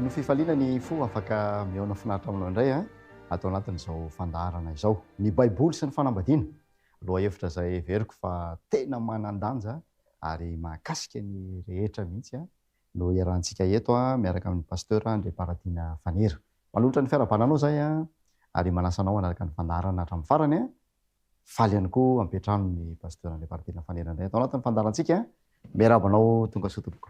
Feno fifaliana ny fo afaka mihaona finaritra aminao indray ato anatin'izao fandaharana izao. Ny Baiboly sy ny fanambadiana, lohahevitra izay heveriko fa tena manan-danja ary mahakasika ny rehetra mihitsy no iarahantsika eto miaraka amin'ny Pasteur Andriamparadina Fanera. Manolotra ny fiarahabana anao izahay ary manasa anao hanaraka ny fandaharana hatramin'ny farany. Faly ihany koa ampiantrano ny Pasteur Andriamparadina Fanera indray ato anatin'ny fandaharantsika. Miarahaba anao tonga soa tompoko.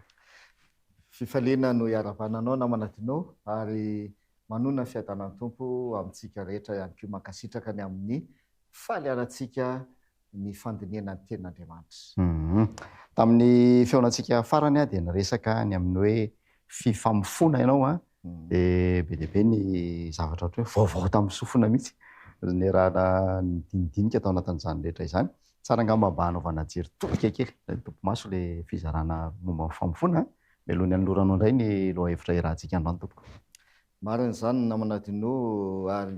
Fifaliana no iarahabana anao namana Dino ary manonona ny fiadanan'ny Tompo amintsika rehetra ihany koa. Mankasitraka ny amin'ny falianantsika ny fandinihana ny Tenin'Andriamanitra. Tamin'ny fihaonantsika farany dia niresaka ny amin'ny hoe fifamofoana ianao an, dia be dia be ny zavatra ohatra hoe vaovao tamin'ny sofina mihitsy niarahana nidinidinika tao anatin'izany rehetra izany. Tsara angamba mba hanaovana jery todika kely, topimaso ilay fizarana momba ny famofoana an, mialoha ny hanoloranao indray ny lohahevitra iarahantsika androany tompoko. Marina izany namana Dino ary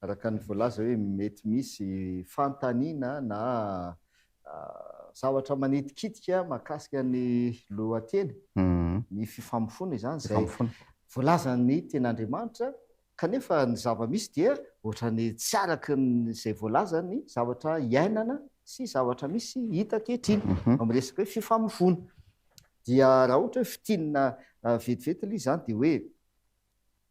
Araka ny voalaza hoe mety misy fanontaniana na zavatra manitikitika mahakasika ny lohateny, ny fifamofoana izany izay voalazan'ny Tenin'Andriamanitra kanefa ny zava-misy dia ohatran'ny tsy araka izay voalaza ny zavatra iainana sy zavatra misy hita ankehitriny amin'ny resaka hoe fifamofoana. Dia raha ohatra hoe fintinina vetivety ilay izy izany dia hoe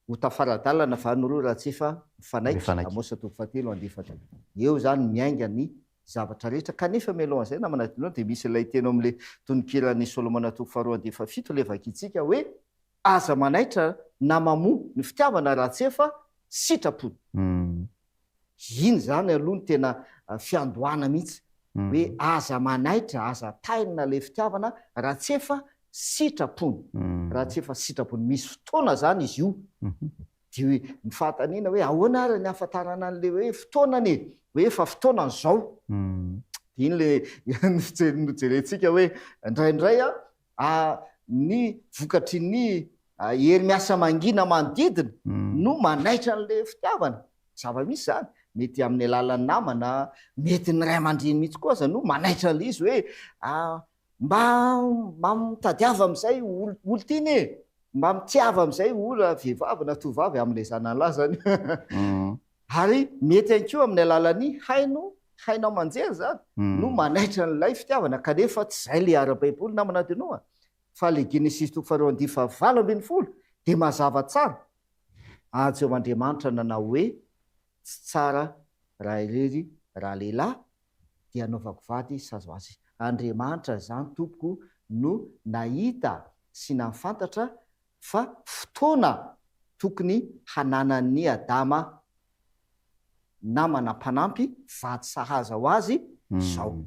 Ho tafara-dalana va ny roa raha tsy efa mifanaiky? Amosa toko fahatelo andiany fahatelo. Eo izany miainga ny zavatra rehetra. Kanefa mialohan'izay namana Dino dia misy ilay teny ao amin'ilay tononkiran'i Solomona toko faharoa andiany fahafito ilay vakintsika hoe aza manaitra na mamoa ny fitiavana raha tsy efa sitrapony. Iny izany aloha no tena fiandohana mihitsy hoe aza manaitra, aza tairina ilay fitiavana raha tsy efa sitrapony, raha tsy efa sitrapony. Misy fotoana izany izy io dia ny fanontaniana hoe ahoana ary ny ahafantarana an'ilay hoe fotoanany e? Hoe efa fotoanany izao. Dia iny ilay nojerentsika hoe indraindray ny vokatry ny hery miasa mangina manodidina no manaitra an'ilay fitiavana. Zava-misy izany. Mety amin'ny alalan'ny namana, mety ny ray aman-dreny mihitsy koa aza no manaitra an'ilay izy hoe mba mba mitadiava amin'izay olon-tiana e! Mba mitiava amin'izay olona vehivavy na tovovavy amin'ilay zanany lahy izany. Ary mety ihany koa amin'ny alalan'ny haino, haino aman-jery izany no manaitra an'ilay fitiavana kanefa tsy izay ilay ara-baiboly namana Dino a! Fa ilay Genesisy toko faharoa andiany fahavalo ambin'ny folo dia mazava tsara. Ary Jehovah Andriamanitra nanao hoe, Tsy tsara raha irery ralehilahy, dia hanaovako vady sazy ho azy. Andriamanitra izany, tompoko, no nahita sy nahafantatra fa fotoana tokony hananan'i Adama namana mpanampy vady sahaza ho azy izao.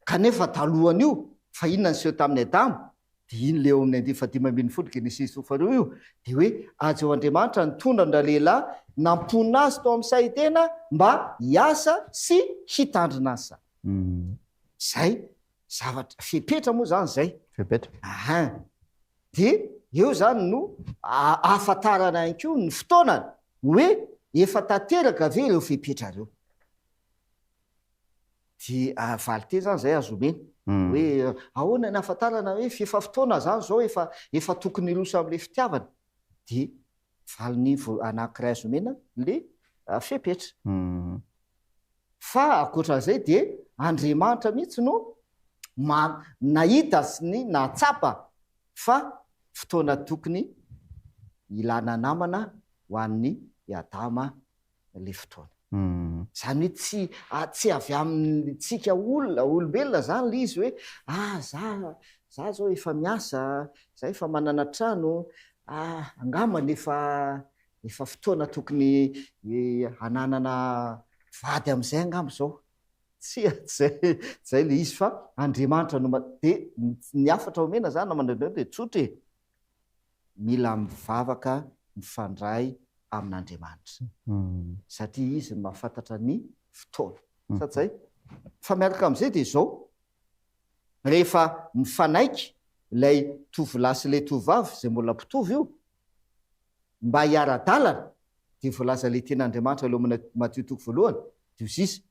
Kanefa talohan'io, fa inona niseho tamin'i Adama? Dia iny ilay eo amin'ny andiany fahadimy ambin'ny folo Genesisy toko faharoa io, dia hoe ary Jehovah Andriamanitra nitondra an-dralehilahy namponina azy tao amin'ny saha Edena mba hiasa sy hitandrina ny saha. Izay zavatra, fepetra moa izany izay. Fepetra. Ahin. Dia eo izany no ahafantarana ihany koa ny fotoanany hoe efa tanteraka ve ireo fepetra ireo. Dia valin-teny zany zay azo omena. Hoe ahoana ny ahafantarana hoe f'efa fotoana zany zao efa efa tokony hiroso amin'ilay fitiavana. Dia valiny anankiray azo omena le fepetra. Fa ankoatran'izay dia Andriamanitra mihitsy no nahita sy ny nahatsapa fa fotoana tokony ilana namana ho an'i Adama le fotoana. Zany hoe tsy tsy avy amintsika olona, olombelona zany le izy hoe ah za za zao efa miasa, za efa manana trano, ah angambany efa efa fotoana tokony hananana vady amizay angamba zao. Tsia, tsy zay tsy zay le izy fa Andriamanitra no de ny hafatra omena zany namana de tsotra e! Mila mivavaka mifandray amin'Andriamanitra satria Izy no mahafantatra ny fotoana. Sa tsy zay? Fa miaraka amin'izay dia izao, rehefa mifanaiky ilay tovolahy sy ilay tovovavy izay mbola mpitovo io mba hiara-dalana dia voalaza ilay tenin'Andriamanitra eo amin'ny Matio toko voalohany dia hoy izy,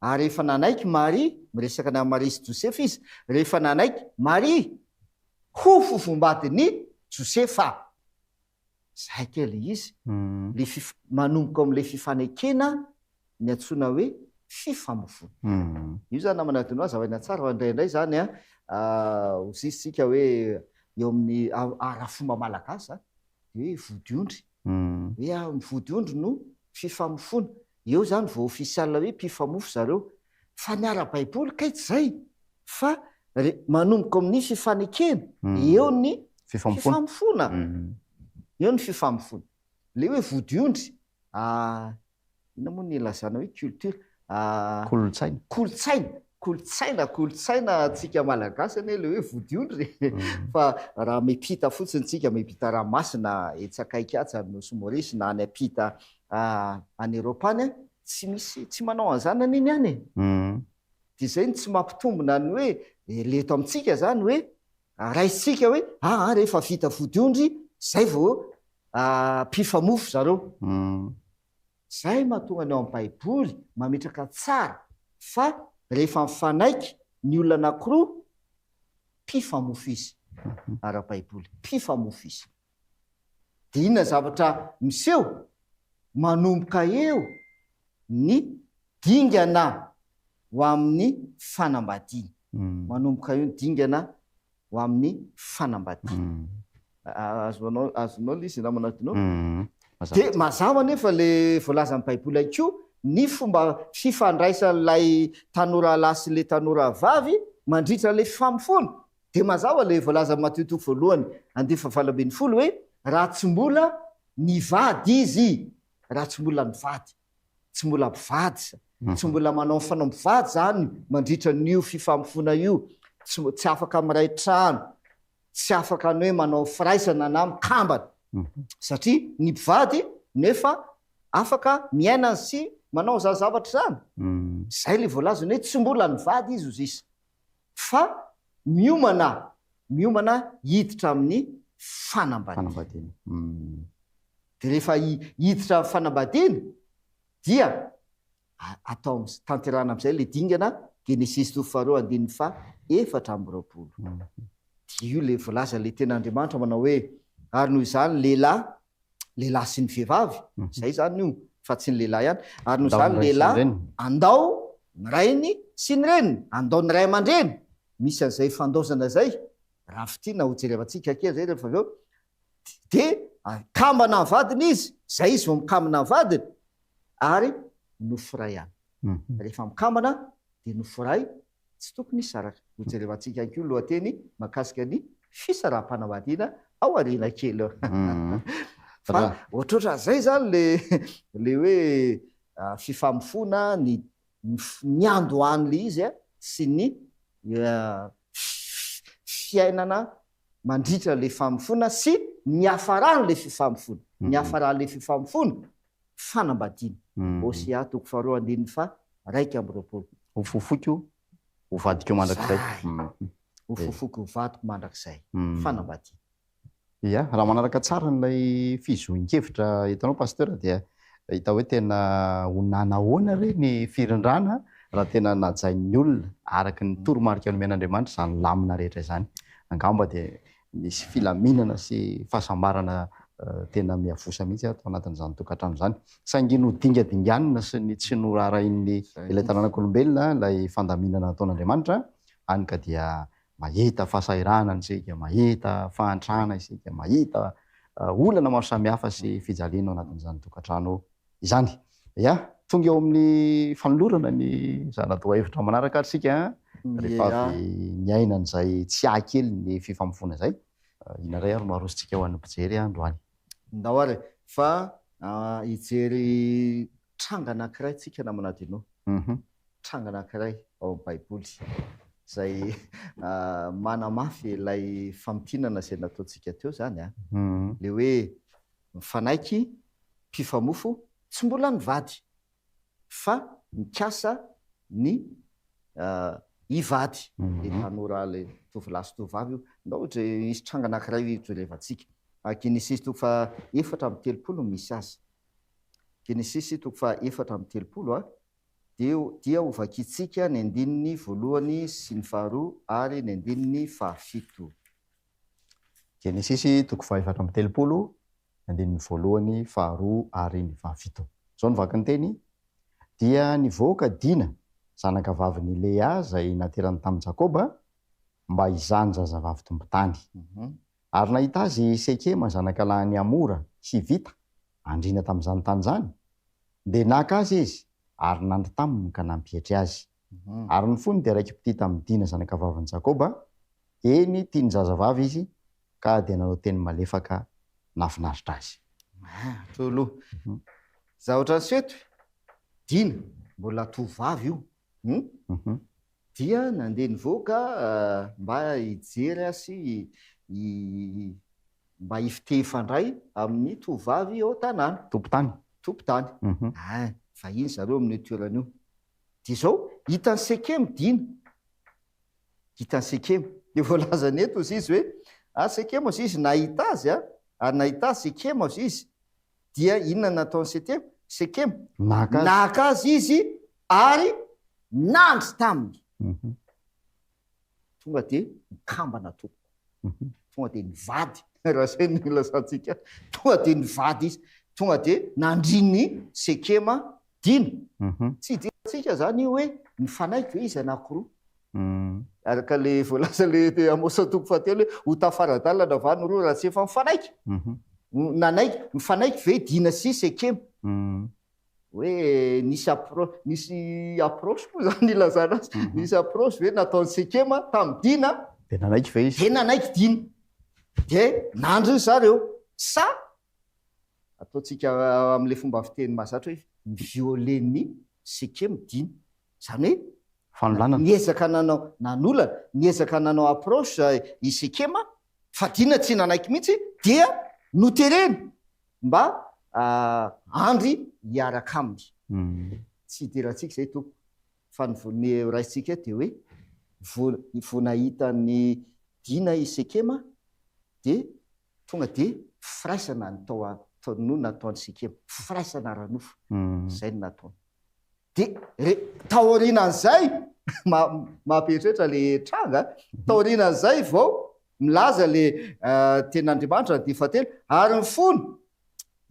Ary rehefa nanaiky Maria, miresaka ny amin'i Maria sy Josefa izy, rehefa nanaiky Maria ho fofombadin'i Josefa. Zay kay le izy, le fif- manomboka ao amin'ilay fifanekena ny antsoina hoe fifamofoana. Io zany namana Denois zavaina tsara fa indraindray zany an, ho sisitsika hoe eo amin'ny ara-fomba malagasy zany de hoe vodiondry, hoe ny vodiondry no fifamofoana, eo zany vao official hoe mpifamofo zareo, fa ny ara-baiboly kay tsy zay fa re- manomboka amin'ny fifanekena, eo ny Fifamofoana. fifamofoana, eo ny fifamofoana. Le hoe vodiondry, inona moa ny ilazana hoe culture? Kolontsaina. Kolontsaina, kolontsaina, kolontsaina antsika Malagasy anie le hoe vodiondry e. Fa raha miampita fotsiny tsika, miampita ranomasina etsy akaiky atsy any Nosy Maurice na any ampita any Europe any, tsy misy, tsy manao an'izany anie ny any e. Dia izay no tsy mampitombina ny hoe le eto amintsika izany hoe raisintsika hoe aa rehefa vita vodiondry zay vao mpifamofo zareo. Zay mahatonga ny ao amin'ny baiboly mametraka tsara fa rehefa mifanaiky ny olona anakiroa, mpifamofo izy, ara-baiboly, mpifamofo izy. Dia inona zavatra miseho? Manomboka eo ny dingana ho amin'ny fanambadiana. Manomboka eo ny dingana ho amin'ny fanambadiana. Azonao azonao ilay izy namana Dino? Dia mazava anefa ilay voalazan'ny Baiboly ihany koa ny fomba fifandraisan'ilay tanora lahy sy ilay tanora vavy mandritra ilay fifamofoana. Dia mazava ilay voalazan'i Matio toko voalohany andininy fahavalo 18 hoe raha tsy mbola nivady izy, raha tsy mbola nivady. tsy mbola mpivady, tsy mbola manao ny fanao mpivady izany mandritra an'io fifamofoana io, tsy tsy afaka miray trano, tsy afaka ny hoe manao firaisana na mikambana, satria ny mpivady nefa afaka miaina sy manao izany zavatra izany. Izay ilay voalazany hoe tsy mbola nivady izy hozy izy, fa miomana, miomana hiditra amin'ny fanambadiana. Fanambadiana. Dia rehefa hiditra amin'ny fanambadiana dia atao tanterahana amin'izay ilay dingana Genesisy toko faharoa andininy faha 24. Dia io ilay voalaza ilay tenin'Andriamanitra manao hoe ary noho izany lehilahy, lehilahy sy ny vehivavy, izay izany io fa tsy ny lehilahy ihany, ary noho izany lehilahy andao ny rainy sy ny reniny, andao ny ray aman-dreny, misy an'izay fandaozana izay, raha fintinina hojerevantsika kely izay rehefa avy eo, Dia mikambana amin'ny vadiny izy, izay izy vao mikambana amin'ny vadiny, ary nofo iray ihany. Rehefa mikambana dia nofo iray, tsy tokony hisaraka. Hojerevantsika ihany koa ny lohateny mahakasika ny fisaraham-panambadiana ao aoriana kely ao. Fa ohatrohatran'izay izany le le hoe fifamofoana, ny niandohan'ilay izy sy ny fiainana mandritra ilay famofoana sy niafaran'ilay fifamofoana. Niafaran'ilay fifamofoana, fanambadiana. Hosea toko faharoa andininy faha 21. Ho fofoiko ho vadiko mandrakizay. Zay. Ho fofoiko ho vadiko mandrakizay. Fanambadiana. Ia, raha manaraka tsara an'ilay fizohin-kevitra entinao Pasteur dia hita hoe tena ho nanahoana re ny firindrana raha tena najain'ny olona araka ny toromarika nomen'Andriamanitra izany lamina rehetra izany. Angamba dia nisy filaminana sy fahasambarana tena miavosa mihitsy tao anatin'izany tokantrano izany. Saingy nodingadinganina sy ny tsy noraharahian'ny ilay taranak'olombelona ilay fandaminana nataon'Andriamanitra, hany ka dia Mahita fahasahiranana isika, mahita fahantrana isika, mahita olana maro samihafa sy fijaliana ao anatin'izany tokantrano izany. Ya, tonga eo amin'ny fanolorana ny zana-dohahevitra manaraka ary isika rehefa avy niaina an'izay tsiahy kely ny fifamofoana izay. Inona indray ary no arosontsika ho an'ny mpijery androany? Ndao ary fa hijery tranga anankiray tsika namana Dino. Tranga anankiray ao amin'ny Baiboly izay manamafy ilay famintinana izay nataontsika teo izany an. Ilay hoe mifanaiky mpifamofo tsy mbola nivady fa mikasa ny hivady. Ilay tanora, ilay tovolahy sy tovovavy io. Ndao ohatra hisy tranga anankiray hojerevantsika. Genesisy toko faha 34 no misy azy. Genesisy toko faha 34 a. Dia dia hovakintsika ny andininy voalohany sy ny faharoa ary ny andininy fahafito. Genesisy toko faha 34, Ny andininy voalohany, faharoa ary ny fahafito. Izao no vaky ny teny, Dia nivoaka Dina, zanakavavin'i Lea izay naterany tamin'i Jakoba, mba hizaha ny zazavavy tompon-tany. Ary nahita azy i Sekema zanakalahin'i Hamora, Hivita, andriana tamin'izany tany izany, dia naka azy izy ary nandry taminy ka nampietry azy. Ary ny fony dia raiki-pitia tamin'i Dina zanakavavin'i Jakoba, eny, tia ny zazavavy izy, ka dia nanao teny malefaka nahafinaritra azy. Teo aloha. Zavatra niseho eto, Dina, mbola tovovavy io, hum, dia nandeha nivoaka mba hijery sy mba hifite-hifandray amin'ny tovovavy eo an-tanàna. Tompon-tany. Tompon-tany. Ein, vahiny zareo amin'io toerana io. Dia izao, hitan'i Sekema Dina. Hitan'i Sekema. Dia voalazany eto hozy izy hoe, ah, Sekema hozy izy nahita azy, ary nahita azy Sekema hozy izy. Dia inona no nataon'i Setema? Sekema? Naka azy. Naka azy izy ary nandry taminy. Tonga dia nikambana tompoko. Tonga dia nivady, raha izay no ilazantsika azy. Tonga dia nivady izy. Tonga dia nandrin'i Sekema Dina. Tsy idirantsika izany io hoe nifanaiky ve izy anankiroa. Araka ilay voalazan'ilay Amosa toko fahatelo hoe ho tafara-dalana va ny roa raha tsy efa mifanaiky? Nanaiky, mifanaiky ve Dina sy Sekema? Hoe nisy appro-, nisy approche moa izany ilazana azy, nisy approche ve nataon'i Sekema tamin'i Dina? Dia nanaiky ve izy? Dia nanaiky Dina. Dia nandry ry zareo. Sa ataontsika amin'ilay fomba fiteny mahazatra hoe ni-violer-n'i Sekema Dina. Izany hoe Fanolanana. niezaka nanao, nanolana, niezaka nanao approche i Sekema fa Dina tsy nanaiky mihitsy dia notereny mba handry hiaraka aminy. Tsy idirantsika izay tompoko fa ny ny raisintsika eto dia hoe vao vao nahita an'i Dina i Sekema dia tonga dia firaisana ny tao tao no nataon'i Sekema, firaisana ara-nofo, izay no nataony. Dia re, taorianan'izay, mampieritreritra le tranga, taorianan'izay vao milaza le tenin'Andriamanitra andininy fahatelo, ary ny fony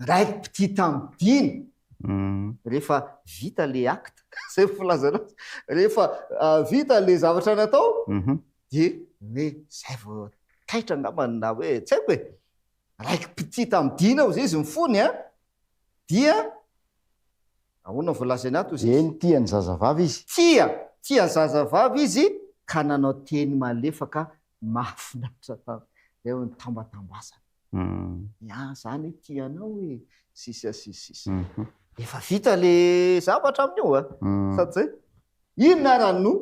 raiki-pitia tamin'i Dina. Rehefa vita le acte, zay ny filazana azy, rehefa vita le zavatra natao, dia hoe zay vao taitra angambany na hoe tsy haiko e, raiki-pitia tamin'i Dina hozy izy ny fony an, dia Ahoana no voalazany ato izy? Eny, tia ny zazavavy izy. Tia, tia ny zazavavy izy ka nanao teny malefaka mahafinaritra taminy. Izay hoe nitambatambazana. Ya, za anie tia anao e, sisa sy sisa. Efa vita le zavatra amin'io a. Sady zay. Inona ara no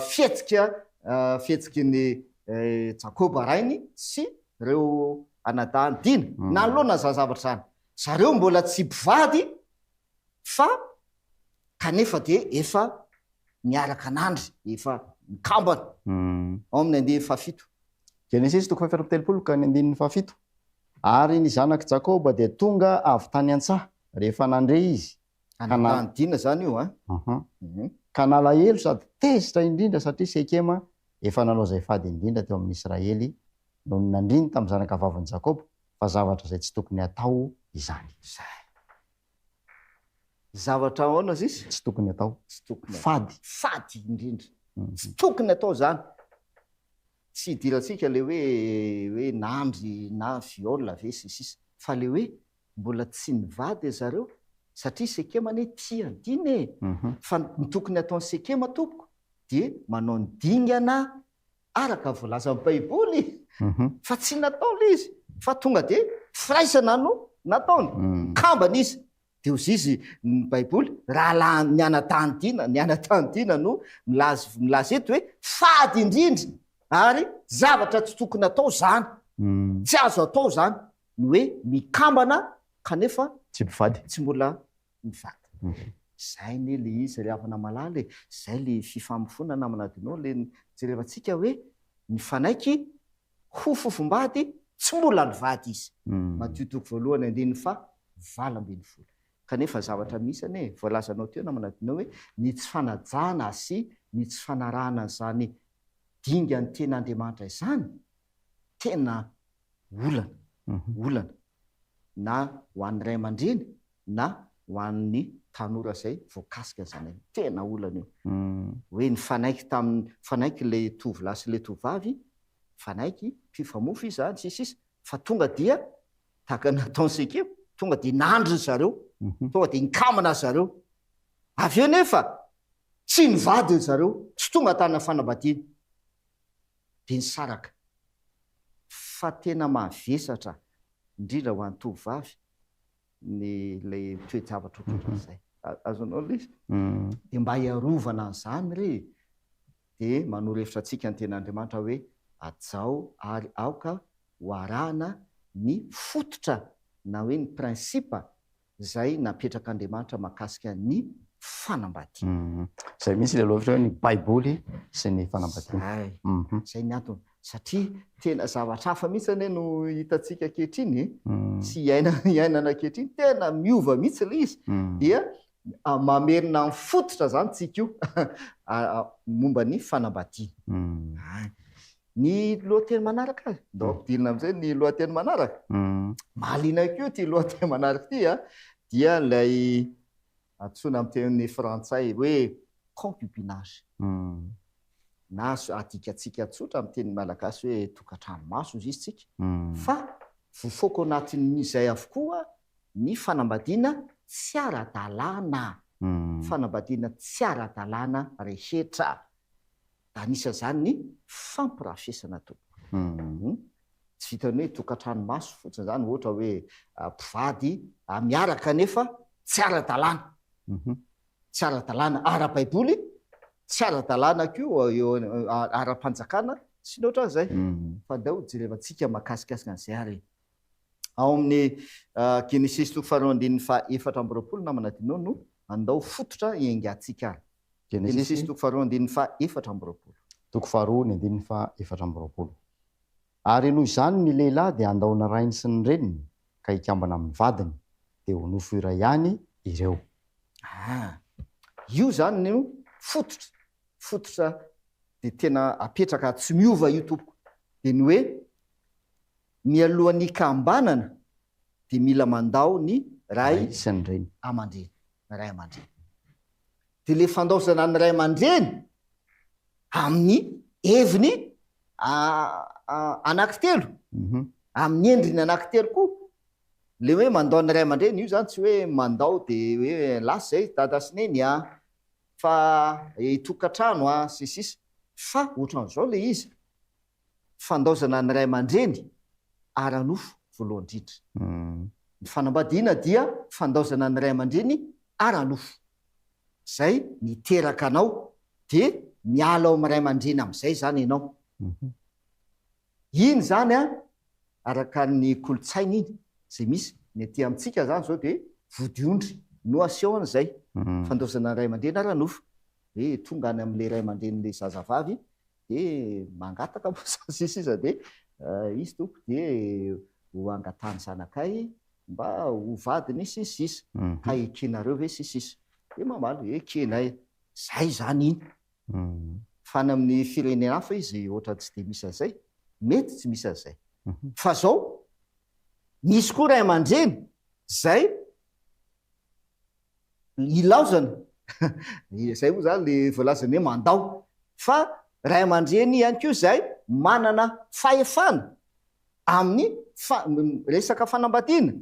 fihetsika, fihetsiky ny Jakoba rainy sy ireo anadahiny Dina nanoloana an'izany zavatra izany? Zareo mbola tsy mpivady fa kanefa dia efa niaraka nandry, efa nikambana. Ao amin'ny andininy fahafito. Genesisy toko fahefatra amby 30 ka ny andininy fahafito. Ary ny zanak'i Jakoba dia tonga avy tany an-tsaha, rehefa nandre izy, ka na. Anadahiny Dina izany io an. Ka nalahelo sady tezitra indrindra satria Sekema efa nanao izay fady indrindra teo amin'i Israely nony nandriny tamin'ny zanakavavin'i Jakoba, fa zavatra izay tsy tokony hatao izany. Izay. Zavatra ahoana izy izy? Tsy tokony hatao. Tsy tokony hatao. Fady. Fady indrindra. Tsy tokony hatao izany. Tsy idirantsika ilay hoe hoe nandry na viol ve sy ny sisa. Fa ilay hoe mbola tsy nivady ry zareo satria Sekema anie tia an'i Dina e. Fa ny tokony hataon'i Sekema tompoko dia manao ny dingana araka ny voalazan'ny Baiboly fa tsy natao ilay izy fa tonga dia firaisana no nataony, kambana izy. Dia hozy izy ny Baiboly, rahalahy ny anadahin'i Dina, ny anadahin'i Dina no milaza milaza eto hoe fady indrindra ary zavatra tsy tokony atao izany, tsy azo atao izany ny hoe mikambana kanefa Tsy mpivady. tsy mbola mivady. Zay anie le izy ry havana malala e, zay le fifamofoana namana adinao le jerevantsika hoe nifanaiky ho fofombady tsy mbola nivady izy. Matio toko voalohany andininy faha 18. Kanefa zavatra misy anie voalazanao teo namana adinao hoe ny tsy fanajana sy ny tsy fanarahana an'izany dingan'ny tenin'Andriamanitra izany tena olana, olana. Na ho an'ny ray aman-dreny na ho an'ny tanora izay voakasika izany. Tena olana io. Hoe nifanaiky tamin'ny, nifanaiky ilay tovolahy sy ilay tovovavy, nifanaiky, mpifamofo izy izany, sy ny sisa, fa tonga dia tahaka ny nataon'i Sekema, tonga dia nandry ry zareo, tonga dia nikamana ry zareo. Avy eo nefa tsy nivady ry zareo, tsy tonga tany amin'ny fanambadiana, dia nisaraka. Fa tena mavesatra, indrindra ho an'ny tovovavy, ny ilay toe-javatra ohatrohatran'izay. Azonao ilay izy? Dia mba hiarovana an'izany re dia manoro hevitra antsika ny Tenin'Andriamanitra hoe hajao ary aoka ho arahana ny fototra na hoe ny principe izay napetrak'Andriamanitra mahakasika ny fanambadiana. Izay mihitsy ilay lohahevitra hoe ny Baiboly sy ny fanambadiana. Izay, izay ny antony. Satria tena zavatra hafa mihitsy anie no hitantsika ankehitriny e, sy iainana ankehitriny, tena miova mihitsy ilay izy. Dia mamerina amin'ny fototra izany tsika io momba ny fanambadiana. Ny lohateny manaraka ary, ndao ampidirina amin'izay ny lohateny manaraka. Mahaliana koa ity lohateny manaraka ity a, dia ilay antsoina amin'ny teny frantsay hoe concubinage. Na adikantsika tsotra amin'ny teny malagasy hoe tokantrano maso hozy izy tsika, fa voafaoka ao anatin'izay avokoa ny fanambadiana tsy ara-dalàna, fanambadiana tsy ara-dalàna rehetra. Anisan'izany ny fampirafesana tompoko. Tsy vitan'ny hoe tokantrano maso fotsiny izany, ohatra hoe mpivady miaraka nefa tsy ara-dalàna. Tsy ara-dalàna ara-baiboly, tsy ara-dalàna koa eo ara-panjakana sy ny ohatran'izay. Fa ndao jerevantsika mahakasikasika an'izay ary. Ao amin'ny Genesisy toko faharoa andininy faha 24 namana Dino no andao fototra hiaingantsika ary. Genesisy toko faharoa andininy faha 24. Toko faharoa ny andininy faha 24. Ary noho izany ny lehilahy dia handao ny rainy sy ny reniny ka hikambana amin'ny vadiny, dia ho nofo iray ihany ireo. Ah! Io izany no fototra, fototra dia tena apetraka tsy miova io tompoko, dia ny hoe Mialohan'ny hikambanana dia mila mandao ny ray sy ny reny. aman-dreny. Ny ray aman-dreny. Dia ilay fandaozana ny ray aman-dreny amin'ny heviny anankitelo, amin'ny endriny anankitelo koa. Ilay hoe mandao ny ray aman-dreny, io izany tsy hoe mandao dia hoe lasa izay dada sy neny a, fa hitokantrano a, sy ny sisa. Fa ohatran'izao ilay izy, fandaozana ny ray aman-dreny ara-nofo voalohany indrindra. Ny fanambadiana dia fandaozana ny ray aman-dreny ara-nofo. Izay niteraka anao dia miala ao amin'ny ray aman-dreny amin'izay izany ianao. Iny izany an, araka ny kolontsaina iny izay misy. Ny aty amintsika izany izao dia vodiondry no aseho an'izay. Fandaozana ny ray aman-dreny ara-nofo. Hoe tonga any amin'ilay ray aman-drenin'ilay zazavavy Dia mangataka moa izany sy ny sisa dia izy tompoko dia ho angatahan'ny zanakay mba ho vadiny sy ny sisa ka ekenareo ve sy ny sisa. Dia mamaly hoe ekenay. Izay izany iny. Fa any amin'ny firenena hafa izy ohatran'ny tsy dia misy an'izay. Mety tsy misy an'izay. Fa izao, misy koa ray aman-dreny izay Ilaozana, izay moa izany ilay voalazan'ny hoe mandao, fa ray aman-dreny ihany koa izay manana fahefana amin'ny resaka fanambadiana,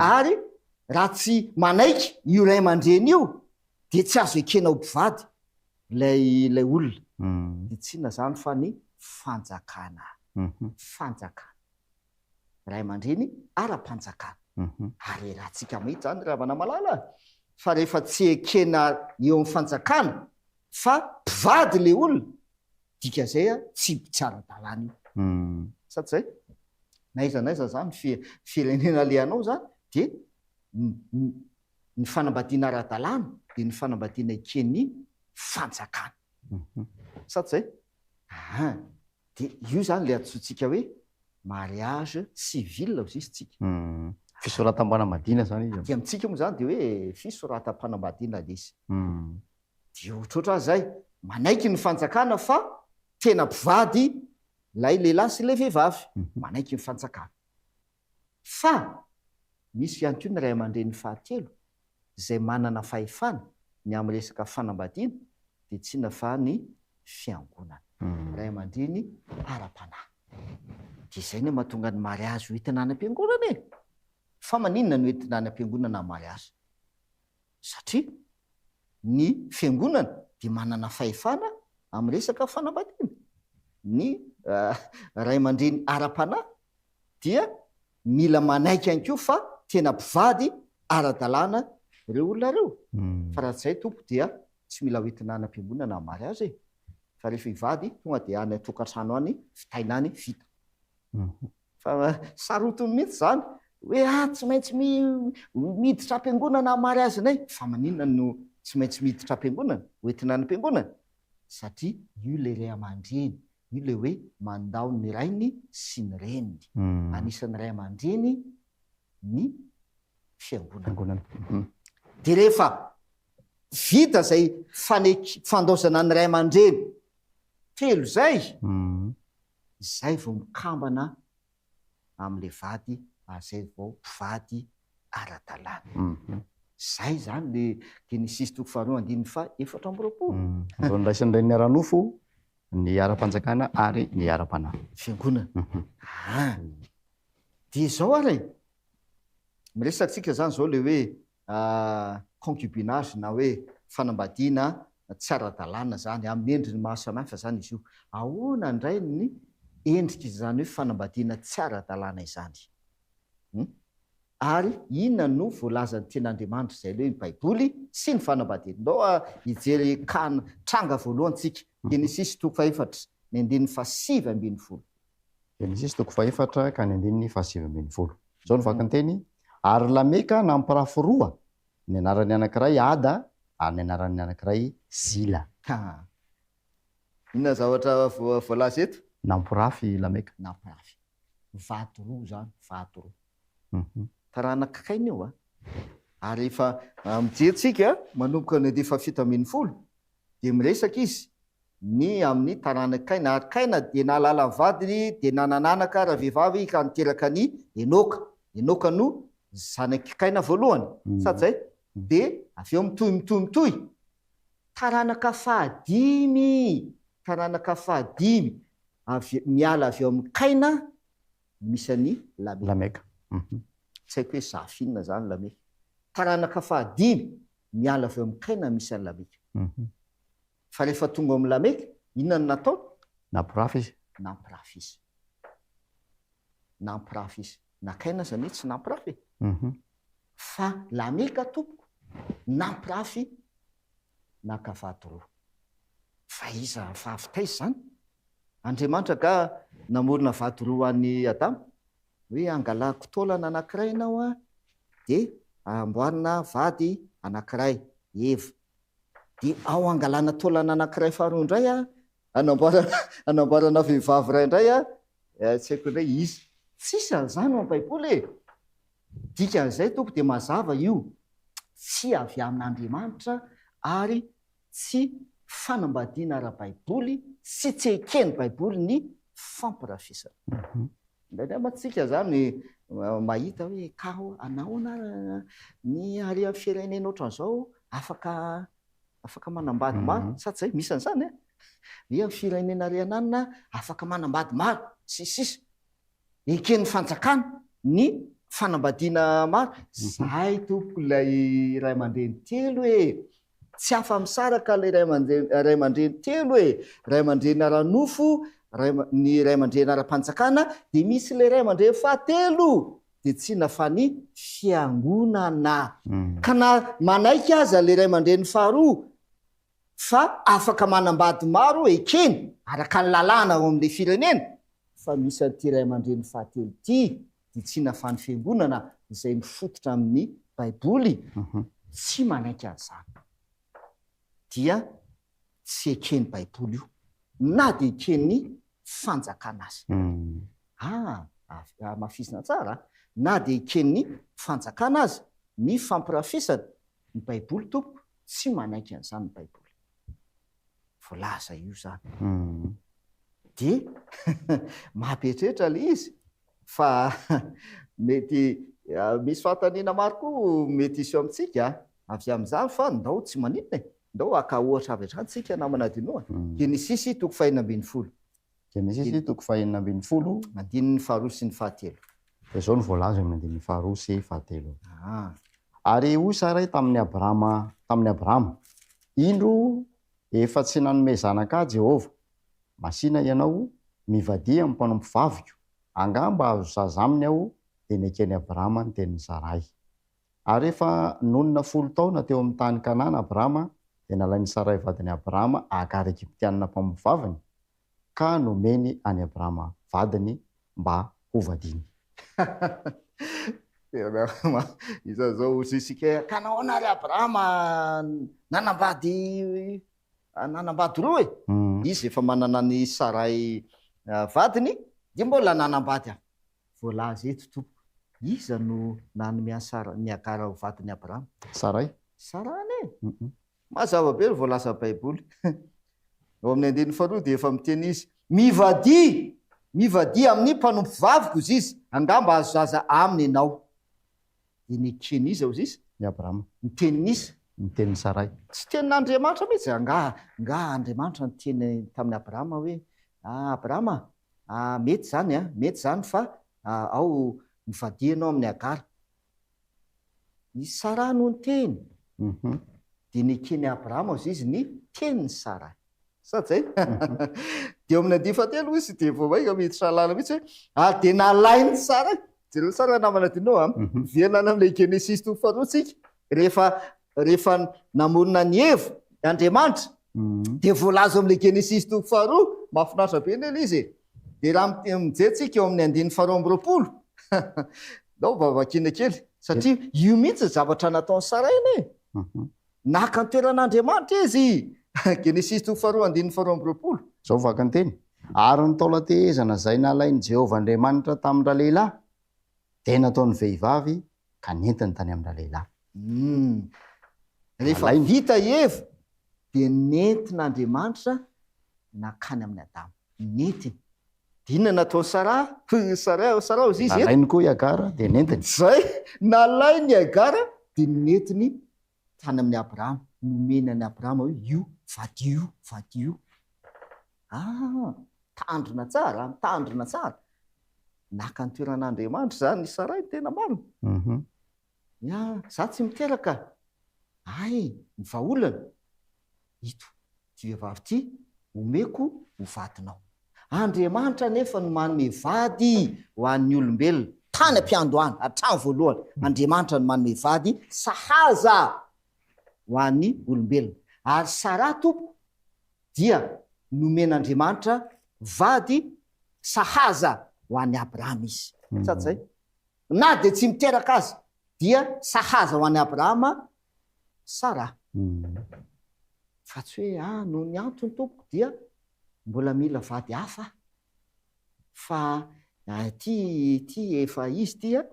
ary raha tsy manaiky io ray aman-dreny io dia tsy azo ekena ho mpivady ilay ilay olona. Dia tsy inona izany fa ny fanjakana. Fanjakana. ray aman-dreny ara-panjakana. Ary iarahantsika mahita izany ry havana malala fa rehefa tsy ekena eo amin'ny fanjakana fa mpivady ilay olona, dikan'izay tsy tsy ara-dalàna io. Sa tsy izay? Na aiza na aiza izany firenena alehanao izany dia ny fanambadiana ara-dalàna dia ny fanambadiana eken'ny fanjakana. Sa tsy izay? Aa. Dia io izany ilay antsointsika hoe mariage civil hozy izy tsika. Fisoratam-panambadiana izany izy. Aty amintsika moa izany dia hoe fisoratam-panambadiana ilay izy. Dia ohatrohatran'izay, manaiky ny fanjakana fa tena mpivady ilay lehilahy sy ilay vehivavy. Manaiky ny fanjakana. Fa. Misy ihany koa ny ray aman-dreny fahatelo izay manana fahefana ny amin'ny resaka fanambadiana dia tsy inona fa ny fiangonana. Ray aman-dreny ara-panahy. Dia izay no mahatonga ny mariazy ho entina any am-piangonana e! Fa maninona no entina any am-piangonana ny mariazy? Satria ny fiangonana dia manana fahefana amin'ny resaka fanambadiana. Ny ray aman-dreny ara-panahy dia mila manaiky ihany koa fa tena mpivady ara-dalàna ireo olona ireo. Fa raha tsy izay tompoko dia tsy mila hoentina any am-piangonana ny mariazy e! Fa rehefa hivady tonga dia any an-tokantrano any vitaina any vita. Fa sarotiny mihitsy izany hoe ah tsy maintsy miditra am-piangonana ny mariazinay. Fa maninona no tsy maintsy miditra am-piangonana, hoentina any am-piangonana? Satria io ilay ray aman-dreny, io ilay hoe mandao ny rainy sy ny reniny. Anisan'ny ray aman-dreny ny fiangonana. Dia rehefa vita izay fanek- fandaozana ny ray aman-dreny telo izay, izay vao mikambana amin'ilay vady ary izay vao mpivady ara-dalàna. Izay izany le Genesisy toko faharoa andininy faha 24. Vao niraisan'ny reniny ara-nofo, ny ara-panjakana ary ny ara-panahy. Fiangonana. Aa. Dia izao ary e, miresaka tsika izany izao le hoe concubinage na hoe fanambadiana tsy ara-dalàna izany, amin'ny endriny maro samihafa izany izy io. Ahoana indray ny endrik'izany hoe fanambadiana tsy ara-dalàna izany? Hum? Ary inona no voalazan'ny Tenin'Andriamanitra izay hoe ny Baiboly sy ny fanambadiana? Ndao hijery cas tranga voalohany tsika, Genesisy toko fahefatra, ny andininy faha-19. Genesisy toko fahefatra ka ny andininy faha-19. Izao no vakin-teny, Ary Lameka nampirafy roa, ny anaran'ny anankiray Ada, ary ny anaran'ny anankiray Zila. Ha! Inona zavatra voalaza eto? Nampirafy i Lameka. Nampirafy. Vady roa izany, vady roa. Taranak'i Kaina io an! Ary rehefa mijery tsika, manomboka ny andininy faha-17, dia miresaka izy ny amin'ny taranak'i Kaina. Ary Kaina dia nahalala ny vadiny, dia nanan'anaka ravehivavy ka niteraka an'i Enoka. Enoka no zanak'i Kaina voalohany, sa tsy izay? Dia avy eo mitohy, mitohy, mitohy. Taranaka fahadimy, taranaka fahadimy avy, miala avy eo amin'i Kaina no misy an'i Lameka. Lameka. Tsy haiko hoe zafy inona izany Lameka. Taranaka fahadimy miala avy eo amin'i Kaina no misy an'i Lameka. Fa rehefa tonga ao amin'i Lameka, inona no nataony? Nampirafy izy. Nampirafy izy. Nampirafy izy. Na Kaina aza anie tsy nampirafy e. Fa Lameka tompoko nampirafy naka vady roa. Fa iza, fa avy taiza izany? Andriamanitra ga namorona vady roa ho an'i Adama? Hoe angalako taolana anankiray ianao an, dia amboarina vady anankiray, Eva. Dia ao angalana taolana anankiray faharoa indray an, anamboarana anamboarana vehivavy iray indray an, tsy haiko indray iza. Tsisy an'izany ao amin'ny Baiboly e! Dikan'izay tompoko dia mazava io, tsy avy amin'Andriamanitra ary tsy fanambadiana ara-baiboly sy tsy eken'ny Baiboly ny fampirafisana. Indraindray mantsy tsika zany mahita hoe ka nahoana ary ny ary amin'ny firenena ohatran'izao afaka afaka manambady maro sa tsy zay? Misy an'izany an! Hoe amin'ny firenena ary ananona afaka manambady maro sy ny sisa. Eken'ny fanjakana ny fanambadiana maro. Zay tompoko ilay ray aman-dreny telo e! Tsy afa-misaraka ilay ray aman-dreny ray aman-dreny telo e! Ray aman-dreny ara-nofo, ray ny ray aman-dreny ara-panjakana, dia misy ilay ray aman-dreny fahatelo, dia tsy inona fa ny fiangonana. Ka na manaiky aza ilay ray aman-dreny faharoa fa afaka manambady maro, ekeny araka ny lalàna ao amin'ilay firenena, fa misy an'ity ray aman-dreny fahatelo ity, dia tsy inona fa ny fiangonana izay mifototra amin'ny Baiboly tsy manaiky an'izany. Dia tsy eken'ny Baiboly io, na dia eken'ny fanjakana aza. Ah, hamafisina tsara, na dia eken'ny fanjakana aza ny fampirafesana, ny Baiboly tompoko tsy manaiky an'izany ny Baiboly. Voalaza io izany. Dia mampieritreritra ilay izy fa mety Misy fanontaniana maro koa mety hisy eo amintsika avy amin'izany fa ndao tsy maninona e! Ndao haka ohatra avy hatrany tsika namana Dino a! Genesisy toko fahenina ambin'ny folo. Genesisy toko fahenina ambin'ny folo. Andininy faharoa sy ny fahatelo. Dia izao no voalaza eo amin'ny andininy faharoa sy fahatelo. Ary hoy Saray tamin'i Abrama, tamin'i Abrama, Indro, efa tsy nanome zanaka ahy Jehovah. Masìna ianao, mivadia amin'ny mpanompovaviko, angamba hahazo zaza aminy aho, dia neken'i Abrama ny tenin'i Saray. Ary rehefa nonina folo taona teo amin'ny tany Kanana Abrama, dia nalain'i Saray vadin'i Abrama Hagara Egyptiana mpanompovaviny, ka nomeny an'i Abrama vadiny mba hovadiany. Tena iza zao hozy isika, ka nahoana ary Abrama nanambady nanambady roa e? Izy efa manana an'i Saray vadiny, dia mbola nanambady hafa. Voalaza eto tompoko, iza no nanome an'i Sara, ny Hagara ho vadin'i Abrahama? Saray. Saraha anie. Mazava be ny voalazan'ny Baiboly. Ao amin'ny andininy faharoa dia efa miteny izy, Mivadia! Mivadia amin'ny mpanompovaviko, hozy izy, angamba hahazo zaza aminy ianao. Dia neken'iza, hozy izy? I Abrahama. Ny tenin'iza? Ny tenin'i Saray. Tsy tenin'Andriamanitra mihitsy. Angaha, angaha Andriamanitra niteny tamin'i Abrahama hoe, Ah, Abrahama, Ah, mety izany an, mety izany fa ao mivadia ianao amin'i Hagara. I Saraha no niteny. Dia neken'i Abrahama hozy izy ny tenin'i Saraha. Sa tsy zay? Dia eo amin'ny andiany fahatelo hozy izy dia vao mainka miditra lalina mihitsy hoe, ary dia nalain'i Saraha. Jereo tsara namana Dino a. Miverina any amin'ilay Genesisy toko faharoa tsika. Rehefa rehefa namorona an'i Eva Andriamanitra, dia voalaza ao amin'ilay Genesisy toko faharoa, mahafinaritra be anie ilay izy e. Dia raha mijery tsika eo amin'ny andininy faharoa amby roapolo, ndao mba vakiana kely, satria io mihitsy ny zavatra nataon'i Saray anie. Naka ny toeran'Andriamanitra izy. Genesisy toko faharoa andininy faharoa amby roapolo. Izao vaky ny teny, Ary ny taolan-tehezana izay nalain'i Jehovah Andriamanitra tamin-dralehilahy, dia nataon'ny vehivavy ka nentiny tany amin-dralehilahy. Humm. Rehefa vita i Eva dia nentin'Andriamanitra nankany amin'i Adama. Nentiny. Dia inona nataon'i Saraha? Saraha, Saraha hozy izy eto. Nalainy koa i Hagara dia nentiny. Izay, nalainy i Hagara dia nentiny tany amin'i Abrahama. Nomeny an'i Abrahama hoe io, vadio io, vadio io. Ah, mitandrina tsara, mitandrina tsara. Naka ny toeran'Andriamanitra izany i Saray, ny tena marina. Ya, za tsy miteraka. Hay, ny vahaolana, ito, ity vehivavy ity, omeko ho vadinao. Andriamanitra anefa no manome vady ho an'ny olombelona, tany am-piandohana, hatramin'ny voalohany. Andriamanitra no manome vady sahaza ho an'ny olombelona. Ary Saraha tompoko dia nomen'Andriamanitra vady sahaza ho an'i Abrahama izy. Sa tsy zay? Na dia tsy miteraka aza dia sahaza ho an'i Abrahama Saraha. Fa tsy hoe ah noho ny antony tompoko dia mbola mila vady hafa aho. Fa ity ity efa izy ity an,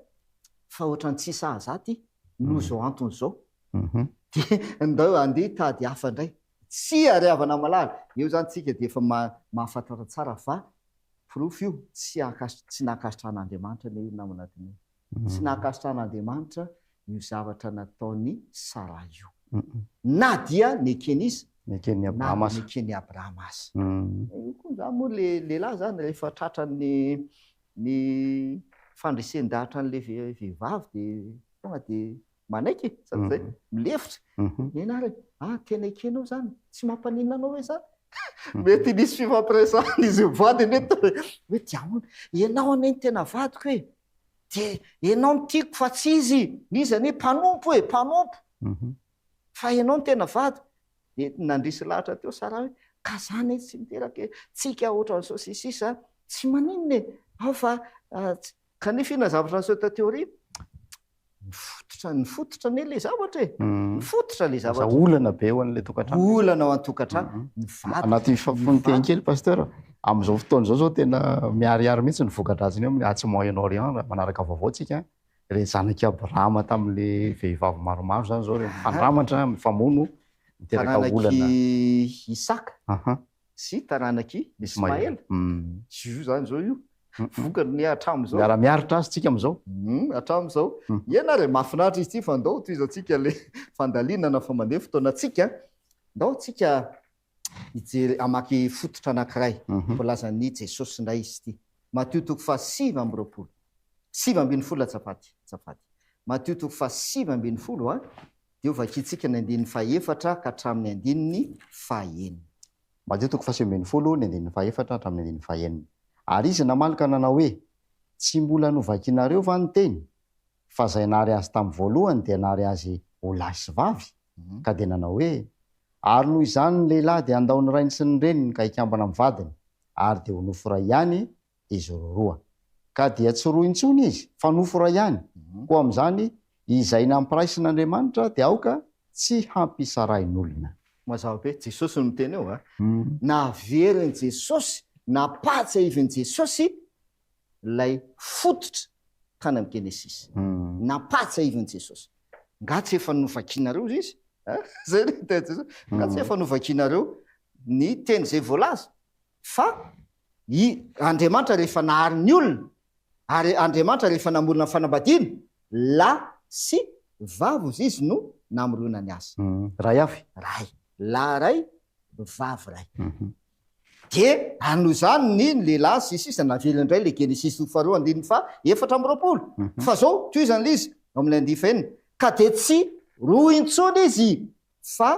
fa ohatran'ny tsy sahaza ahy ity noho izao antony izao. Dia ndao andeha hitady hafa indray. Tsia ry havana malala, eo izany tsika dia efa mahafantatra tsara fa porofo io tsy tsy nankasitrahan'Andriamanitra anie io namana Dino. Tsy nankasitrahan'Andriamanitra io zavatra nataon'i Saraha io. Na dia neken'iza? Neken'i Abrahama aza. Na dia neken'i Abrahama aza. Io koa izany moa le lehilahy izany rehefa tratran'ny ny fandresen-dahatra an'ilay vehivavy dia tonga dia Manaiky e, sa tsy zay? Milefitra. Nena ary e, ah tena ekenao zany, tsy mampaninona anao ve zany? Mety nisy fifampiresahana izy mivady anie tao e, hoe dia ahoana, ianao anie no tena vadiko e, dia ianao no tiako fa tsy izy, izy anie mpanompo e, mpanompo, fa ianao no tena vadiko. Dia nandresy lahatra teo Sarah hoe, ka za anie tsy miteraka e, tsika ohatran'izao sy ny sisa, tsy maninona e, ao fa kanefa inona zavatra niseho taty aoriana? Mifototra, nifototra anie ilay zavatra e. Mifototra ilay zavatra. Lasa olana be ho an'ilay tokantrano. Olana ao an-tokantrano. Ny vady. Anaty fononteny kely Pasteur, amin'izao fotoana izao zao tena miharihary mihitsy ny voka-dratsiny eo amin'ny atsy Moyen Orient raha manaraka vaovao tsika, ireny zanak'i Abrahama tamin'ilay vehivavy maromaro izany izao ireny mifandramatra, mifamono, miteraka olana. Taranak'i Isaka sy taranak'i Ismaela. Izy io izany izao io. Vokany ny hatramin'izao. Miara-miaritra azy tsika amin'izao. Hatramin'izao. Eny ary e, mahafinaritra izy ity fa ndao tohizantsika ilay fandalinana fa mandeha fotoanantsika. Ndao tsika hijery hamaky fototra anankiray voalazan'i Jesosy indray izy ity. Matio toko faha 29. 19 azafady, azafady. Matio toko faha 19 a, dia ho vakintsika ny andininy faha efatra ka hatramin'ny andininy faha enina. Matio toko faha 19, ny andininy faha efatra hatramin'ny andininy faha enina. Ary izy namaly ka nanao hoe, Tsy mbola novakinareo va ny teny, fa izay nary azy tamin'ny voalohany dia nary azy ho lahy sy vavy? Ka dia nanao hoe, Ary noho izany ny lehilahy dia handao ny rainy sy ny reniny ka hikambana amin'ny vadiny, ary dia ho nofo iray ihany izy roroa. Ka dia tsy roa intsony izy, fa nofo iray ihany. Koa amin'izany, izay nampiraisin'Andriamanitra dia aoka tsy hampisarahin'olona. Mazava be, Jesosy no miteny eo a! Naverin'i Jesosy, nampahatsiahivin'i Jesosy ilay fototra tany amin'ny Genesisy. Nampahatsiahivin'i Jesosy. Nga tsy efa novakinareo izy? Zay ny tenin'i Jesosy. Nga tsy efa novakinareo ny teny izay voalaza fa i Andriamanitra rehefa nahary ny olona ary Andriamanitra rehefa namorona ny fanambadiana, lahy sy vavy hozy izy no namoronany azy. Ray avy. Ray. Lahy ray, vavy ray. Dia ary noho izany ny lehilahy sy sisa naverina indray ilay Genesisy toko faharoa andininy faha 24. Fa izao, tohizana ilay izy ao amin'ilay andininy fahenina, ka dia tsy roa intsony izy fa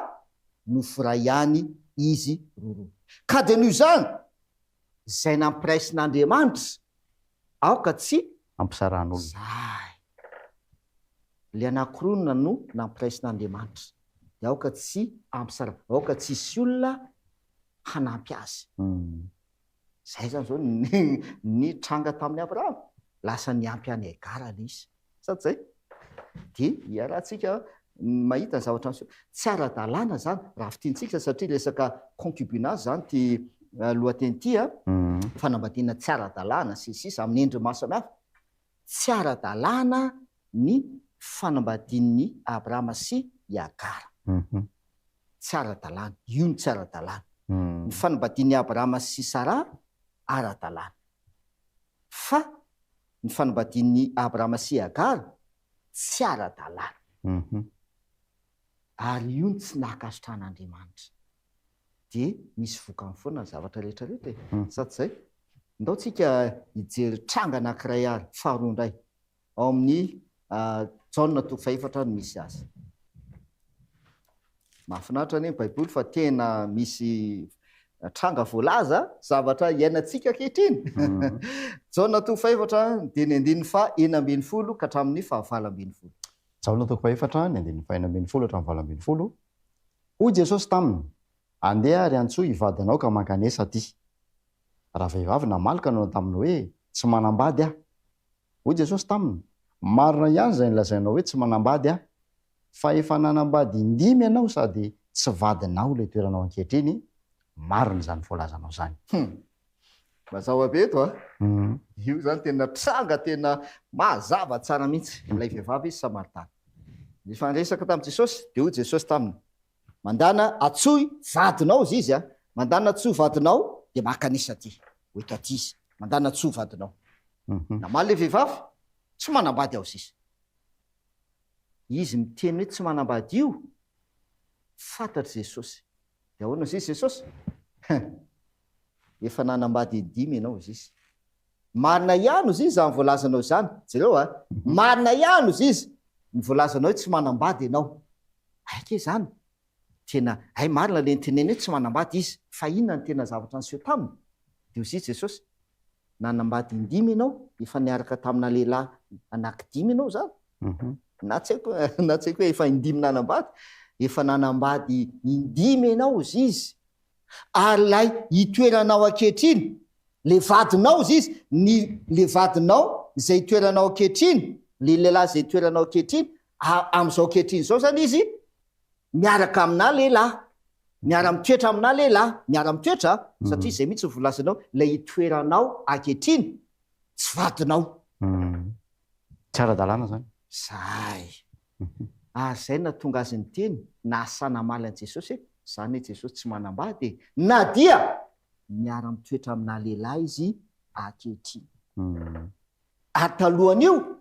nofo iray ihany izy roroa. Ka dia noho izany, izay nampiraisin'Andriamanitra, aoka tsy Ampisarahan'olona. Zay. Ilay anankiroa no nampiraisin'Andriamanitra. Dia aoka tsy ampisara, aoka tsy hisy olona hanampy azy. Zay zany zao ny ny tranga tamin'i Abrahama. Lasa niampy an'i Hagara ilay izy. Sa tsy zay? Dia iarahantsika mahita ny zavatra miseho. Tsy ara-dalàna zany raha fintintsika satria resaka concubinage zany ity lohateny ity a, fanambadiana tsy ara-dalàna sy ny sisa amin'ny endriny maro samihafa. Tsy ara-dalàna ny fanambadian'i Abrahama sy i Hagara. Tsy ara-dalàna. Io no tsy ara-dalàna. Ny fanambadian'i Abrahama sy Saraha, ara-dalàna. Fa ny fanambadian'i Abrahama sy i Hagara, tsy ara-dalàna. Ary io no tsy nankasitrahan'Andriamanitra. Dia misy vokany foana ny zavatra rehetra rehetra e. Sa tsy izay? Ndao tsika hijery tranga anankiray ary, faharoa indray. Ao amin'ny Jaona toko fahefatra no misy azy. Mahafinaritra anie ny Baiboly fa tena misy tranga voalaza, zavatra iainantsika ankehitriny. Jaona toko fahefatra dia ny andininy faha 16 ka hatramin'ny faha 18. Jaona toko fahefatra, ny andininy faha 16 hatramin'ny 18, Hoy Jesosy taminy, Andeha ary antsoy i vadinao ka mankanesa aty. Ravehivavy namaly ka nanao taminy hoe, Tsy manambady aho. Hoy Jesosy taminy, Marina ihany izay nolazainao hoe tsy manambady aho, fa efa nanambady indimy ianao sady tsy vadinao ilay toeranao ankehitriny, marina izany voalazanao izany. Hum. Mazava be eto a! Io izany tena tranga tena mazava tsara mihitsy. Ilay vehivavy Samaritana. Rehefa niresaka tamin'i Jesosy, dia hoy Jesosy taminy, Mandana atsoy vadinao hozy izy a! Mandana atsoy vadinao dia makanisa aty. Ho eto aty izy. Mandana atsoy vadinao. Namaly ilay vehivavy, Tsy manambady aho sisa. Izy miteny hoe tsy manambady io, fantatr'i Jesosy. Dia ahoana hozy izy Jesosy? Hein! Efa nanambady indimy ianao hozy izy. Marina ihany hozy izy izany voalazanao izany. Jereo a! Marina ihany hozy izy ny voalazanao hoe tsy manambady ianao. Hay kay izany. Tena, hay marina ilay niteneny hoe tsy manambady izy. Fa inona no tena zavatra niseho taminy? Dia hozy izy Jesosy, Nanambady indimy ianao, efa niaraka tamina lehilahy anankidimy ianao izany? Na tsy haiko, na tsy haiko hoe efa indimy nanambady. Efa nanambady indimy ianao hozy izy. Ary ilay itoeranao ankehitriny, ilay vadinao hozy izy, ny ilay vadinao izay itoeranao ankehitriny, ilay lehilahy izay itoeranao ankehitriny, amin'izao ankehitriny izao izany izy miaraka aminà lehilahy. Miara-mitoetra aminà lehilahy, miara-mitoetra, satria izay mihitsy no volazanao, ilay itoeranao ankehitriny, tsy vadinao. Tsy ara-dalàna izany. Izay. Ary izay no nahatonga azy niteny, nahasahy namaly an'i Jesosy hoe, Izaho anie Jesosy tsy manambady e! Na dia miara-mitoetra aminà lehilahy izy ankehitriny. Ary talohan'io,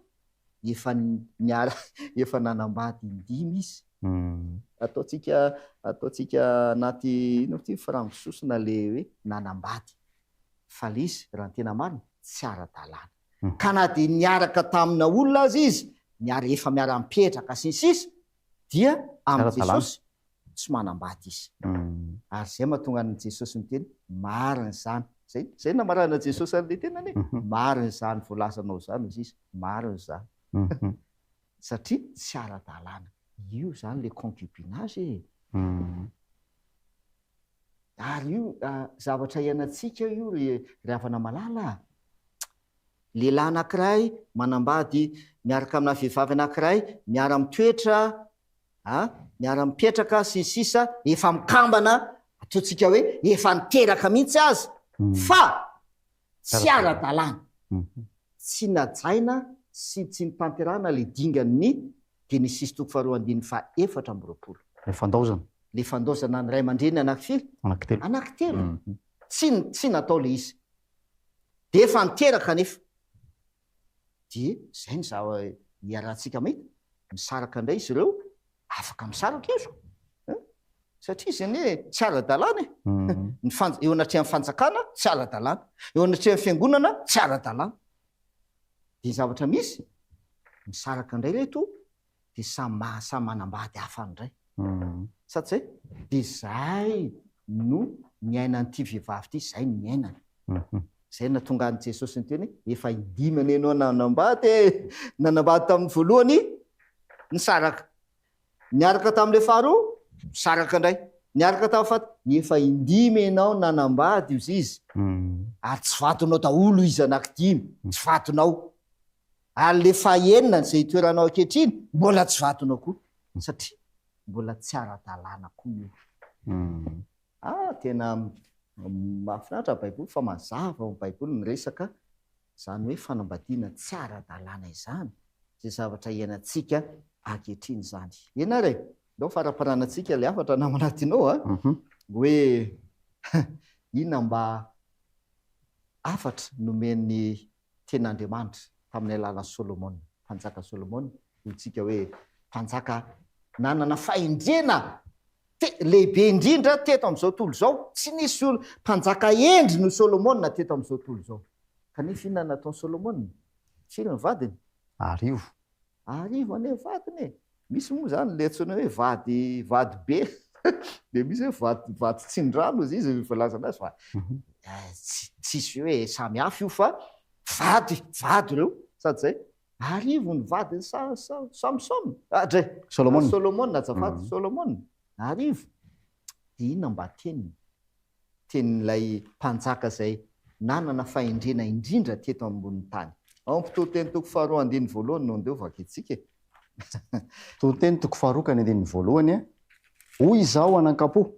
efa niara, efa nanambady indimy izy. Ataontsika, ataontsika anaty, inona moa ity, firango sosona le hoe nanambady. Fa le izy, raha ny tena marina, tsy ara-dalàna. Ka na dia niaraka tamina olona aza izy, miara, efa miara-mipetraka sy ny sisa, dia amin'i Jesosy, tsy manambady izy. Ary izay mahatonga an'i Jesosy miteny, marina izany. Izay, izay namarana Jesosy an'ilay tenany e. Marina izany voalazanao izany, hozy izy. Marina izany. Satria tsy ara-dalàna. Io izany ilay concubinage e. Ary io zavatra iainantsika io ry ry havana malala a. Lehilahy anankiray manambady miaraka amina vehivavy anankiray, miara-mitoetra a, miara-mipetraka sy ny sisa, efa mikambana, ataontsika hoe efa niteraka mihitsy aza, fa tsy ara-dalàna, tsy najaina sy tsy notanterahana ilay dingan'ny Genesisy toko faharoa andininy faha 24. Ilay fandaozana. Ilay fandaozana ny ray aman-dreny anakifiry? Anankitelo. Anankitelo. Tsy, tsy natao ilay izy. Dia efa niteraka anefa. Dia izay no zava iarahantsika mahita, misaraka indray izy ireo, afaka misaraka izy eh? Satria izy anie tsy ara-dalàna e. Ny fan- eo anatrehan'ny fanjakana tsy ara-dalàna, eo anatrehan'ny fiangonana tsy ara-dalàna. Dia ny zavatra misy, misaraka indray ireto, dia samy ma- samy manambady hafa indray. Sa tsy zay? Dia izay no niainan'ity vehivavy ity, izay no niainany. Izay no nahatonga an'i Jesosy niteny hoe, efa indimy anie ianao nanambady e! Nanambady tamin'ny voalohany, nisaraka. Niaraka tamin'ilay faharoa, nisaraka indray. Niaraka tamin'ny fahatelo, efa indimy ianao nanambady hozy izy. Ary tsy vadinao daholo izy anankidimy, tsy vadinao. Ary ilay fahenina izay itoeranao ankehitriny, mbola tsy vadinao koa. Satria mbola tsy ara-dalàna koa io. Ah, tena mahafinaritra ny Baiboly fa mazava ao amin'ny Baiboly ny resaka izany hoe fanambadiana tsy ara-dalàna izany, izay zavatra iainantsika ankehitriny izany. Eny ary e, ndao faramparanantsika ilay hafatra namana Tino a, hoe inona mba hafatra nomen'ny Tenin'Andriamanitra tamin'ny alalan'i Solomona, mpanjaka Solomona, hoy tsika hoe mpanjaka nanana fahendrena te, lehibe indrindra teto amin'izao tontolo izao. Tsy nisy olo, mpanjaka hendry noho Solomona teto amin'izao tontolo izao. Kanefa inona no nataon'i Solomona? Firy ny vadiny? Arivo. Arivo anie ny vadiny e! Misy moa izany ilay antsoina hoe vady vady be, dia misy hoe vady vady tsindrano hozy izy voalazana azy fa tsy tsisy hoe samy hafa io fa vady vady ireo sady izay. Arivo ny vadin'i Sa Sa Samsona, ah dray, Solomona. Solomona azafady, Solomona, arivo. Dia inona mba teniny? Tenin'ilay mpanjaka izay nanana fahendrena indrindra teto ambonin'ny tany. Ao amin'ny Mpitoriteny toko faharoa andininy voalohany no andeha ho vakintsika e. Mpitoriteny toko faharoa ka ny andininy voalohany, Hoy izaho anankampo,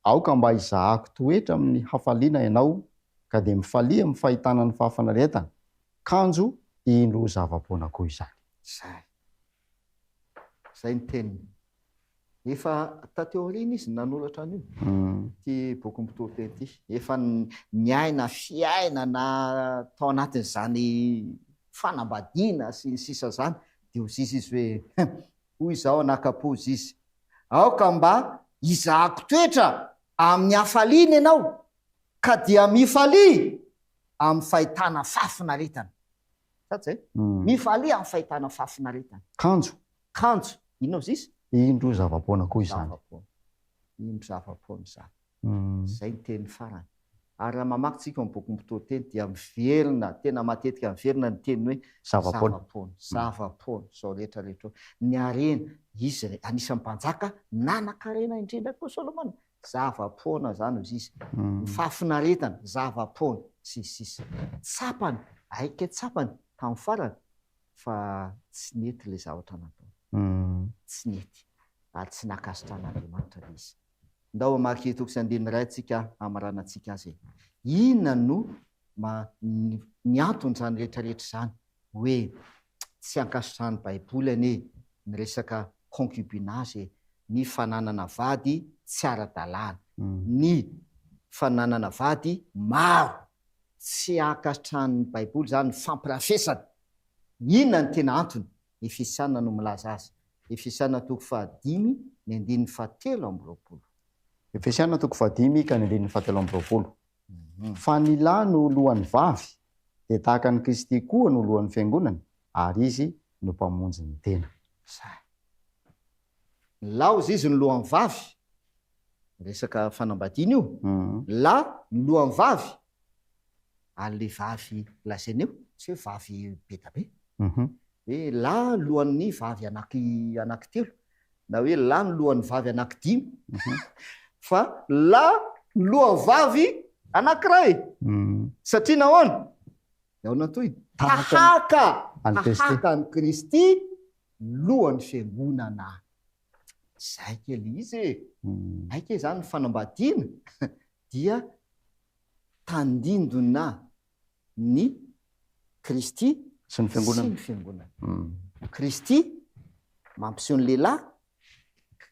Aoka mba hizahako toetra amin'ny hafaliana ianao, ka dia mifalia amin'ny fahitana ny fahafinaretana, kanjo indro zava-poana koa izany. Izay. Izay ny teniny. Efa taty aoriana izy no nanoratra an'io, ity bokin'ny Mpitoriteny ity. Efa niaina fiainana tao anatin'izany fanambadiana sy ny sisa izany, dia hoy izy hoe, hoy izaho anakapo hoy izy, aoka mba hizahako toetra amin'ny hafaliana ianao, ka dia mifalia amin'ny fahitana fahafinaretana. Sa tsy zay? Mifalia amin'ny fahitana fahafinaretana. Kanjo. Kanjo. Inona ozy izy? Indro zava-poana koa izany. Zava-poana. Indro zava-poana izany. Izay ny teny farany. Ary raha mamaky tsika ao amin'ny bokin'ny Mpitoriteny dia miverina, tena matetika miverina ny teny hoe Zava-poana. Zava-poana. Zava-poana. Izao rehetra rehetra izao. Ny harena. Izy anisan'ny mpanjaka nanan-karena indrindra koa Solomona. Zava-poana izany hozy izy. Ny fahafinaretana, zava-poana, sy ny sisa. Tsapany, aika tsapany tamin'ny farany fa tsy nety ilay zavatra nataony. Tsy nety. Ary tsy nankasitrahan'Andriamanitra ilay izy. Ndao hamaky toko sy andininy iray tsika hamaranantsika azy e. Inona no ma, ny anton'izany rehetra rehetra izany? Hoe tsy ankasitrahan'ny Baiboly anie ny resaka concubinage e, ny fananana vady tsy ara-dalàna, ny fananana vady maro. Tsy ankasitrahan'ny Baiboly izany ny fampirafesana. Inona no tena antony? Efesiana no milaza azy. Efesiana toko fahadimy ny andininy fahatelo amby 20. Efesiana toko fahadimy ka ny andininy fahatelo amby 20. Fa ny lahy no lohan'ny vavy, dia tahaka an'i Kristy koa no lohan'ny fiangonana, ary Izy no Mpamonjy ny tena. Zay. Ny lahy hozy izy no lohan'ny vavy, resaka fanambadiana io, ny lahy no lohan'ny vavy, ary le vavy lazaina eo tsy hoe vavy be da be, hoe lahy lohan'ny vavy anaky anaky telo, na hoe lahy no lohan'ny vavy anaky dimy, fa lahy no lohan'ny vavy anakiray, satria nahoana? Ahoana ny tohiny? Tahaka tahaka an'i Kristy lohan'ny fiangonana. Zay kely izy e! Hay kay zany ny fanambadiana dia tandindona ny Kristy sy ny fiangonana. Sy ny fiangonana. Kristy mampiseho ny lehilahy,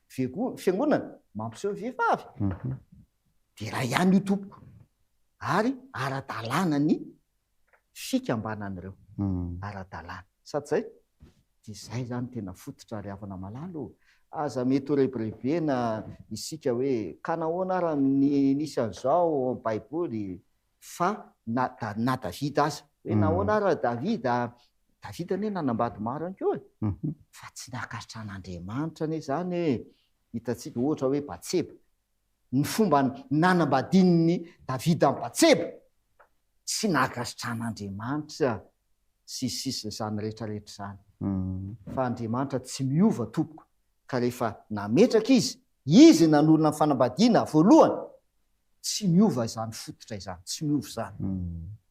fiangonana mampiseho ny vehivavy. Dia iray ihany io tompoko. Ary ara-dalàna ny fikambanan'ireo. Ara-dalàna. Sa tsy zay? Dia izay izany tena fototra ry havana malala ô! Aza mety ho rebirebena isika hoe ka nahoana ara ny nisy an'izao ao amin'ny baiboly fa na na Davida aza hoe nahoana ara Davida, Davida anie nanambady maro ihany koa e! Fa tsy nankasitrahan'Andriamanitra anie izany e! Hitantsika ohatra hoe Batseba, ny fomba nanambadian'i Davida an'i Batseba, tsy nankasitrahan'Andriamanitra sy sisa izany rehetra rehetra izany. Fa Andriamanitra tsy miova tompoko ka rehefa nametraka Izy, Izy nanorina ny fanambadiana voalohany, tsy miova izany fototra izany, tsy miova izany.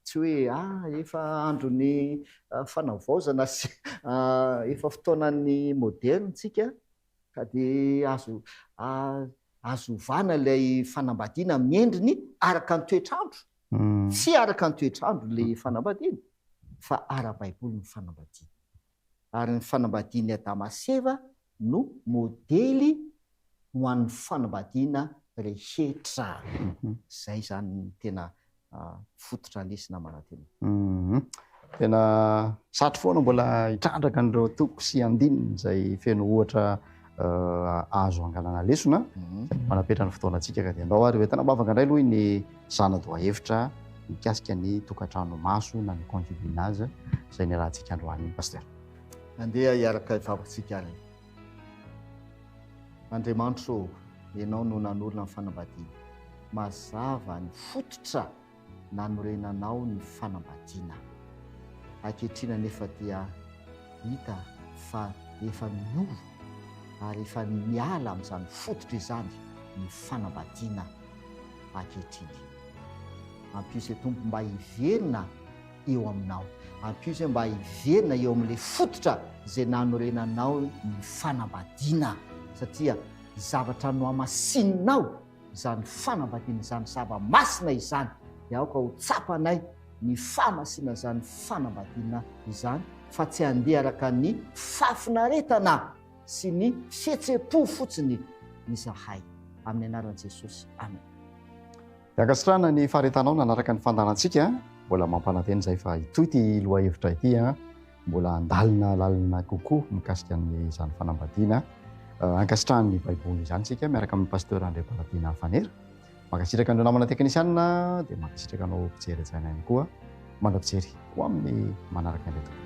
Tsy hoe ah efa andron'ny fanavaozana sy efa fotoanan'ny moderne tsika ka dia azo azo ovana ilay fanambadiana amin'ny endriny araka ny toetr'andro. Tsy araka ny toetr'andro ilay fanambadiana fa ara-baiboly ny fanambadiana. Ary ny fanambadian'i Adama sy Eva no modely ho an'ny fanambadiana rehetra. Izay izany no tena fototra lesona manantena. Tena satry foana mbola hitrandraka an'ireo toko sy andininy izay feno ohatra azo angalana lesona. Saingy manapetra ny fotoanantsika ka dia andao ary hoentina am-bavaka indray aloha ny zana-dohahevitra mikasika ny tokantrano maso na ny concubinage izay niarahantsika androany iny Pasteur. Andeha hiaraka hivavaka ary. Andriamanitra ô, Ianao no nanorina ny fanambadiana. Mazava ny fototra nanorenanao ny fanambadiana. Ankehitriny anefa dia hita fa efa miova ary efa miala amin'izany fototra izany ny fanambadiana ankehitriny. Ampio izay Tompo mba hiverina eo aminao. Ampio izay mba hiverina eo amin'ilay fototra izay nanorenanao ny fanambadiana satria zavatra nohamasininao izany fanambadiana izany, zava-masina izany, dia aoka ho tsapanay ny fahamasinan'izany fanambadiana izany fa tsy handeha araka ny fahafinaretana sy ny fihetsem-po fotsiny izahay. Amin'ny anaran'i Jesosy. Amen. Dia ankasitrahana ny faharetanao nanaraka ny fandaharantsika. Mbola mampanantena izay fa hitohy ity lohahevitra ity. Mbola handalina lalina kokoa mikasika an'izany fanambadiana ankasitrahan'ny Baiboly izany isika miaraka amin'ny Pasteur Andriamparatiana Fanera. Mankasitraka an'ireo namana teknisianina dia mankasitraka anao mpijery hajaina ihany koa. Mandra-pijery ho amin'ny manaraka indray tompoko.